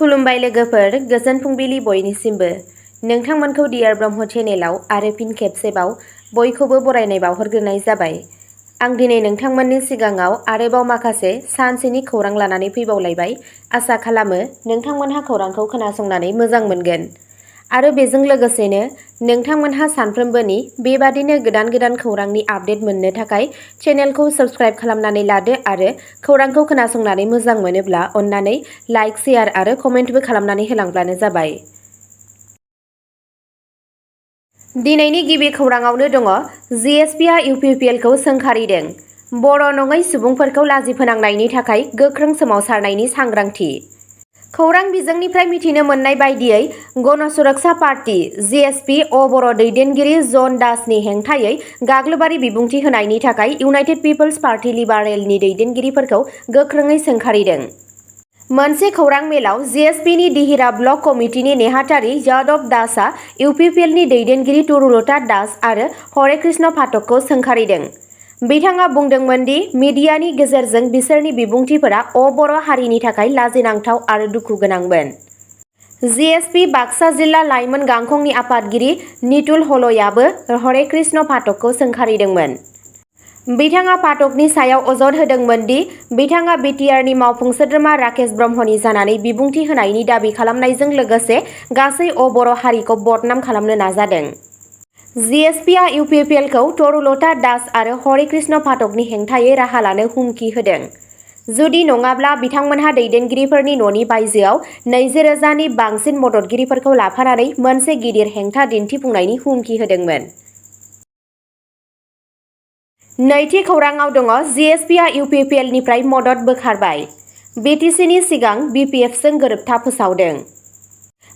खुलुमबाय लोगोफोर, गोजोन फुंबिलि बयनिसिमबो। नोंथांमोनखौ डियार ब्रह्म चेनेलाव आरो फिन खेबसेबाव बयखौबो बरायनाय बावहरग्रोनाय जाबाय। आं दिनै नोंथांमोननि सिगाङाव आरोबाव माखासे सानसेनि खौरां लानानै फैबावलायबाय। आसा खालामो नोंथांमोनहा खौरांखौ खोनासंनानै मोजां मोनगोन। आरो बेजों लोगोसेनो नोंथांमोनहा सानफ्रोमबोनि बेबादिनो गोदान गोदान खौरांनि आपडेट मोननो थाखाय चेनेलखौ साबस्क्राइब खालामनानै लादो आरो खौरांखौ खोनासंनानै मोजां मोनोब्ला अन्नानै लाइक, शेयार आरो कमेन्टबो खालामनानै होलांब्लानो जाबाय। दिनैनि गिबि खौराङावनो दङ जिएसपिआ इउपिपिएलखौ सोंखारिदों। बर' नङै सुबुंफोरखौ लाजि फोनांनायनि थाखाय गोख्रों सोमावसारनायनि सांग्रांथि। खौरां बिजोंनिफ्राय मिथिनो मोननाय बायदियै गणसुरक्षा पार्टी जिएसपि बर' दैदेनगिरि जन दासनि हेंथायै गाग्लोबारि बिबुंथि होनायनि थाखाय इउनाइटेड पिपल्स पार्टी लिबारेलनि दैदेनगिरिफोरखौ गोख्रोङै सोंखारिदों। मोनसे खौरां मेलाव जिएसपिनि दिहिरा ब्लक कमिटिनि नेहाथारि यादव दासआ इउपिपिएलनि दैदेनगिरि तरुलता दास आरो हरे कृष्ण फाटकखौ सोंखारिदों। बिथाङा बुंदोंमोन दि मिडियानि गेजेरजों बिसोरनि बिबुंथिफोरा बर' हारिनि थाखाय लाजिनांथाव आरो दुखु गोनांमोन। जिएसपि बाक्सा जिल्ला लाइमोन गांखंनि आफादगिरि नितुल हलयाबो हरे कृष्ण फाटकखौ सोंखारिदोंमोन। बिथाङा फाटकनि सायाव अजद होदोंमोन दि बिथाङा बिटिआरनि मावफुं सोद्रोमा राकेश ब्रह्मनि जानानै बिबुंथि होनायनि दाबि खालामनायजों लोगोसे गासै बर' हारिखौ बदनाम खालामनो नाजादों। जिएसपिआ इउपिपिएलखौ तरुलता दास आरो हरे कृष्ण फाटकनि हेंथायै राहा लानो हुमखि होदों। जुदि नङाब्ला बिथांमोनहा दैदेनगिरिफोरनि न'नि बायजोआव 20,000नि बांसिन मददगिरिफोरखौ लाफानानै मोनसे गिदिर हेंथा दिन्थिफुंनायनि हुमखि होदोंमोन। नैथि खौराङाव दङ जिएसपिआ इउपिपिएलनिफ्राय मदद बोखारबाय। बिटिसिनि सिगां बिपिएफजों गोरोबथा फोसावदों।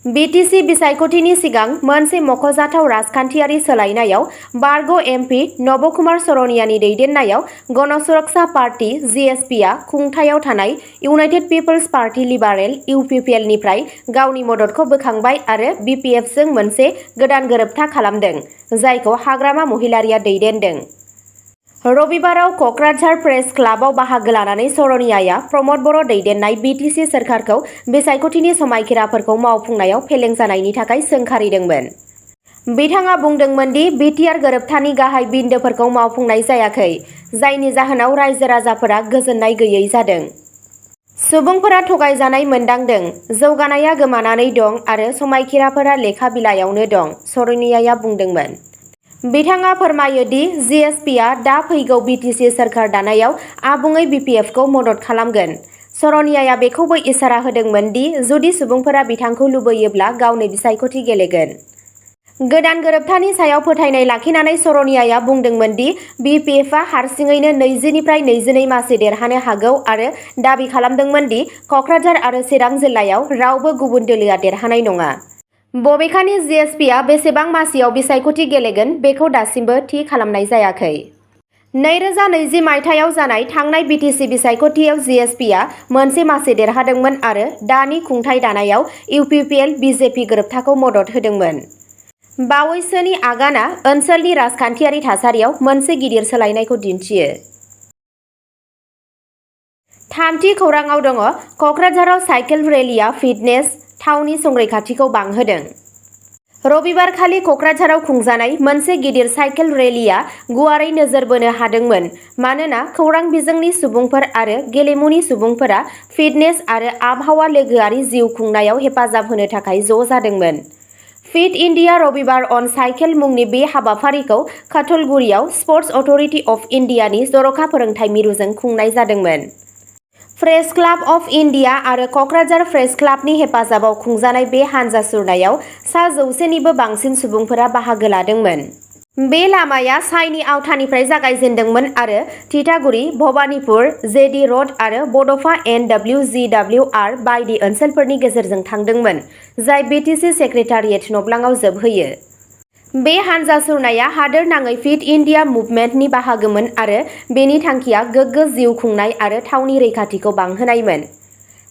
बिटिसि बिसायख'थिनि सिगां मोनसे मख'जाथाव राजखान्थियारि सोलायनायाव बारग' एमपि नबकुमार सरनियानि दैदेननायाव गणसुरक्षा पार्टी जिएसपिआ खुंथायाव थानाय इउनाइटेड पिपल्स पार्टी लिबारेल इउपिपिएलनिफ्राय गावनि मददखौ बोखांबाय आरो बिपिएफजों मोनसे गोदान गोरोबथा खालामदों, जायखौ हाग्रामा महिलारीआ दैदेनदों। रबिबाराव क'क्राझार प्रेस क्लाबाव बाहागो लानानै सरनियाया प्रमद बर' दैदेननाय बिटिसि सोरखारखौ बिसायख'थिनि समायखिराफोरखौ मावफुंनायाव फेलें जानायनि थाखाय सोंखारिदोंमोन। बिथाङा बुंदोंमोन दि बिटिआर गोरोबथानि गाहाय बिन्दोफोरखौ मावफुंनाय जायाखै, जायनि जाहोनाव रायजो राजाफोरा गोजोननाय गैयै जादों। सुबुंफोरा थगायजानाय मोनदांदों, जौगानाया गोमानानै दं आरो समायखिराफोरा लेखा बिलाइयावनो दं, सरनियाया बुंदोंमोन। बिथाङा फोरमायो दि जिएसपिआ दा फैगौ बिटिसि सोरखार दानायाव आबुङै बिपिएफखौ मदद खालामगोन। सरनियाया बेखौबो इसारा होदोंमोन दि जुदि सुबुंफोरा बिथांखौ लुबैयोब्ला गावनो बिसायख'थि गेलेगोन। गोदान गोरोबथानि सायाव फोथायनाय लाखिनानै सरनियाया बुंदोंमोन दि बिपिएफआ हारसिङैनो 20निफ्राय 22 मासि देरहानो हागौ आरो दाबि खालामदोंमोन दि क'क्राझार आरो चिरां जिल्लायाव रावबो गुबुन दोलोआ देरहानाय नङा। बबेखानि जिएसपिआ बेसेबां मासियाव बिसायख'थि गेलेगोन बेखौ दासिमबो थि खालामनाय जायाखै। 2020 मायथाइयाव जानाय थांनाय बिटिसि बिसायख'थियाव जिएसपिआ मोनसे मासि देरहादोंमोन आरो दानि खुंथाय दानायाव इउपिपिएल बिजेपि गोरोबथाखौ मदद होदोंमोन। बावैसोनि आगानआ ओनसोलनि राजखान्थियारि थासारियाव मोनसे गिदिर सोलायनायखौ दिन्थियो। थामथि खौराङाव दङ क'क्राझाराव साइकेल रेलिआ फिटनेस थावनि संरैखाथिखौ बांहोदों। रबिबारखालि क'क्राझाराव खुंजानाय मोनसे गिदिर साइकेल रेलिआ गुवारै नोजोर बोनो हादोंमोन मानोना खौरां बिजोंनि सुबुंफोर आरो गेलेमुनि सुबुंफोरा फिटनेस आरो आबहावा लोगोआरि जिउ खुंनायाव हेफाजाब होनो थाखाय ज' जादोंमोन। फिट इन्डिया रबिबार अन साइकेल मुंनि बे हाबाफारिखौ काथलगुरियाव स्पर्ट्स अथ'रिटि अफ इन्डियानि जर'खा फोरोंथाय मिरुजों खुंनाय जादोंमोन। प्रेस क्लाब अफ इन्डिया आरो क'क्राझार प्रेस क्लाबनि हेफाजाबाव खुंजानाय बे हानजा सुरनायाव सा 100निबो बांसिन सुबुंफोरा बाहागो लादोंमोन। बे लामाया साइनि आवथानिफ्राय जागायजेन्दोंमोन आरो तितागुरि, भबानिपुर, जेडि र'ड आरो बड'फा NWGWR बायदि ओनसोलफोरनि गेजेरजों थांदोंमोन, जाय बिटिसि सेक्रेटारियेट नब्लाङाव जोबहैयो। बे हानजा सुरनाया हादोरनाङै फिट इन्डिया मुभमेन्टनि बाहागोमोन आरो बेनि थांखिया गोग्गो जिउ खुंनाय आरो थावनि रैखाथिखौ बांहोनायमोन।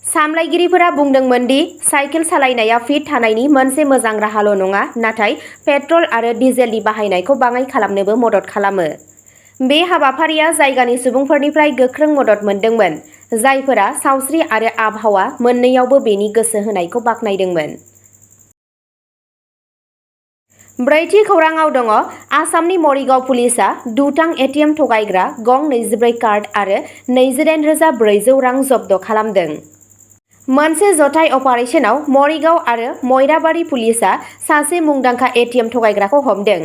सामलायगिरिफोरा बुंदोंमोन दि साइकेल सालायनाया फिट थानायनि मोनसे मोजां राहाल' नङा, नाथाय पेट्रल आरो डिजेलनि बाहायनायखौ बाङाइ खालामनोबो मदद खालामो। बे हाबाफारिया जायगानि सुबुंफोरनिफ्राय गोख्रों मदद मोनदोंमोन, जायफोरा सावस्रि आरो आबहावा मोननैयावबो बेनि गोसो होनायखौ बाख्नायदोंमोन। ब्रैथि खौराङाव दङ आसामनि मरिगाव पुलिसआ दुथां एटिएम थगायग्रा गं 24 कार्ड आरो 28,400 रां जब्द खालामदों। मोनसे जथाय अपारेशनाव मरिगाव आरो मयराबारि पुलिसआ सासे मुंदांखा एटिएम थगायग्राखौ हमदों।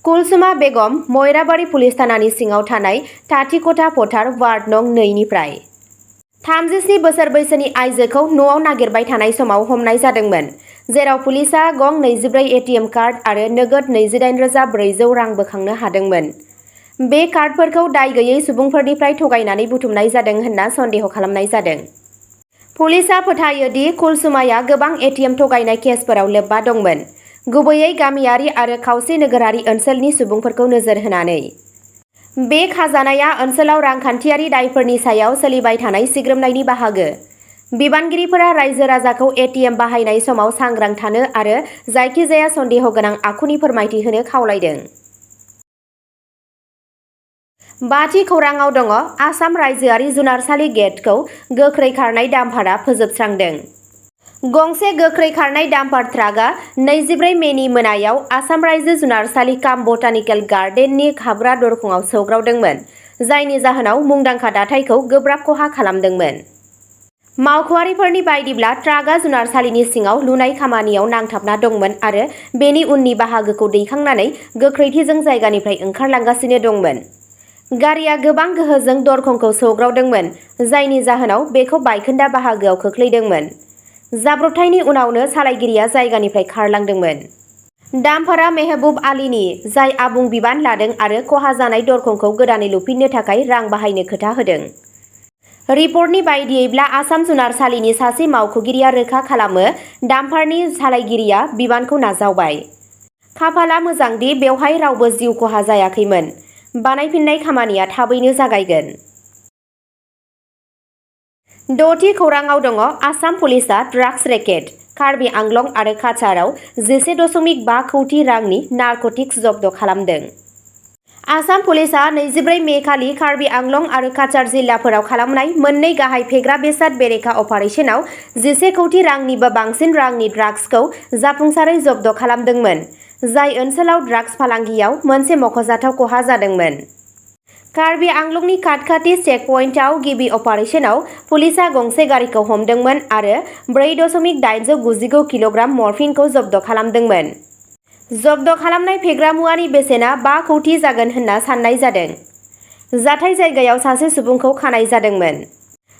कुलसुमा बेगम मयराबारि पुलिस थानानि सिङाव थानाय ताथिकथा फोथार वार्ड नं 2 निफ्राय 37 बोसोर बैसोनि आइजोखौ न'आव नागिरबाय थानाय समाव हमनाय जादोंमोन, जेराव पुलिसआ गं 24 एटिएम कार्ड आरो नोगोद 28,400 रां बोखांनो हादोंमोन। बे कार्डफोरखौ दाय गैयै सुबुंफोरनिफ्राय थगायनानै बुथुमनाय जादों होनना सन्देह खालामनाय जादों। पुलिसआ फोथायो दि कुलसुमाया गोबां एटिएम थगायनाय केसफोराव लोब्बा दंमोन, गुबैयै गामियारि आरो खावसे नोगोरारि ओनसोलनि सुबुंफोरखौ नोजोर होनानै। बे खाजानाया ओनसोलाव रांखान्थियारि दायफोरनि सायाव सोलिबाय थानाय सिग्रोमनायनि बाहागो। बिबानगिरिफोरा रायजो राजाखौ एटिएम बाहायनाय समाव सांग्रां थानो आरो जायखिजाया सन्देह गोनां आखुनि फोरमायथि होनो खावलायदों। बाथि खौराङाव दङ आसाम रायजोआरि जुनारसालि गेटखौ गोख्रै खारनाय डाम्पारआ फोजोबस्रांदों। गंसे गोख्रै खारनाय डाम्पार ट्राकआ 24 मेनि मोनायाव आसाम रायजो जुनारसालि काम बटानिकेल गार्डेननि हाबग्रा दरखंआव सौग्रावदोंमोन, जायनि जाहोनाव मुंदांखा दाथायखौ गोब्राब खहा खालामदोंमोन। मावख'आरिफोरनि बायदिब्ला ट्राकआ जुनारसालिनि सिङाव लुनाय खामानियाव नांथाबना दंमोन आरो बेनि उननि बाहागोखौ दैखांनानै गोख्रैथिजों जायगानिफ्राय ओंखारलांगासिनो दंमोन। गारिआ गोबां गोहोजों दरखंखौ सौग्रावदोंमोन, जायनि जाहोनाव बेखौ बायखोन्दा बाहागोआव खोख्लैदोंमोन। जाब्रबथायनि उनावनो सालायगिरिया जायगानिफ्राय खारलांदोंमोन। डाम्पारआ मेहबुब आलीनि, जाय आबुं बिबान लादों आरो खहा जानाय दरखंखौ गोदानै लुफिननो थाखाय रां बाहायनो खोथा होदों। रिपर्टनि बायदियैब्ला आसाम जुनारसालिनि सासे मावख'गिरिया रोखा खालामो डाम्पारनि सालायगिरिया बिबानखौ नाजावबाय। खाफालआ मोजां दि बेवहाय रावबो जिउ खहा जायाखैमोन। बानायफिननाय खामानिया थाबैनो जागायगोन। द'थि खौराङाव दङ आसाम पुलिसआ ड्राग्स रेकेट, कार्बि आंलं आरो काछाराव 11.5 कौटि रांनि नारक'टिक्स जब्द खालामदों। आसाम पुलिसआ 24 मे खालि कार्बि आंलं आरो काछार जिल्लाफोराव खालामनाय मोननै गाहाय फेग्रा बेसाद बेरेखा अपारेशनाव 11 कौटि रांनिबो बांसिन रांनि ड्राग्सखौ जाफुंसारै जब्द खालामदोंमोन, जाय ओनसोलाव ड्राग्स फालांगियाव मोनसे मख'जाथाव खहा जादोंमोन। कार्बि आंलंनि काटखाति चेकपइन्टआव गिबि अपारेशनाव पुलिसआ गंसे गारिखौ हमदोंमोन आरो 4.899 किल'ग्राम मर्फिनखौ जब्द खालामदोंमोन। जब्द खालामनाय फेग्रा मुवानि बेसेना 5 कौटि जागोन होनना साननाय जादों। जाथाय जायगायाव सासे सुबुंखौ खानाय जादोंमोन।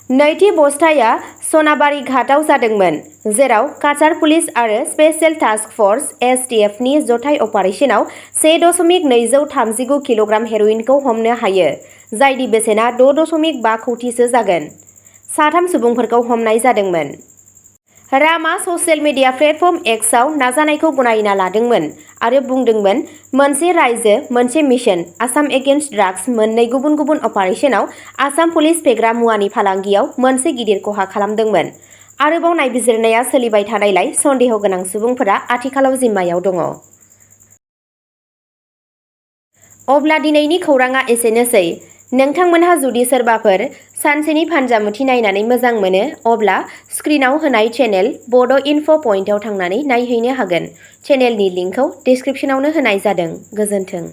नैथि बस्थाया सनाबारि घाटआव जादोंमोन, जेराव काछार पुलिस आरो स्पेशेल टास्क फर्स (STF) नि जथाय अपारेशनाव 1.239 किल'ग्राम हेर'इनखौ हमनो हायो, जायनि बेसेना 6.5 कौटिसो जागोन। 3 सुबुंफोरखौ हमनाय जादोंमोन। रामा ससियेल मिडिया प्लेटफर्म एक्सआव नाजानायखौ गनायना लादोंमोन आरो बुंदोंमोन मोनसे रायजो, मोनसे मिशन आसाम एगेन्स्ट ड्राग्स मोननै गुबुन गुबुन अपारेशनाव आसाम पुलिस फेग्रा मुवानि फालांगियाव मोनसे गिदिर खहा खालामदोंमोन। आरोबाव नायबिजिरनाया सोलिबाय थानायलाय सन्देह गोनां सुबुंफोरा आथिखालाव जिम्मायाव दङ। अब्ला दिनैनि खौराङा एसेनोसै। नोंथांमोनहा जुदि सोरबाफोर सानसेनि फानजामुथि नायनानै मोजां मोनो, अब्ला स्क्रिनाव होनाय चेनेल बड' इनफ' पइन्टआव थांनानै नायहैनो हागोन। चेनेलनि लिंकखौ डिस्क्रिप्शनावनो होनाय जादों। गोजोन्थों।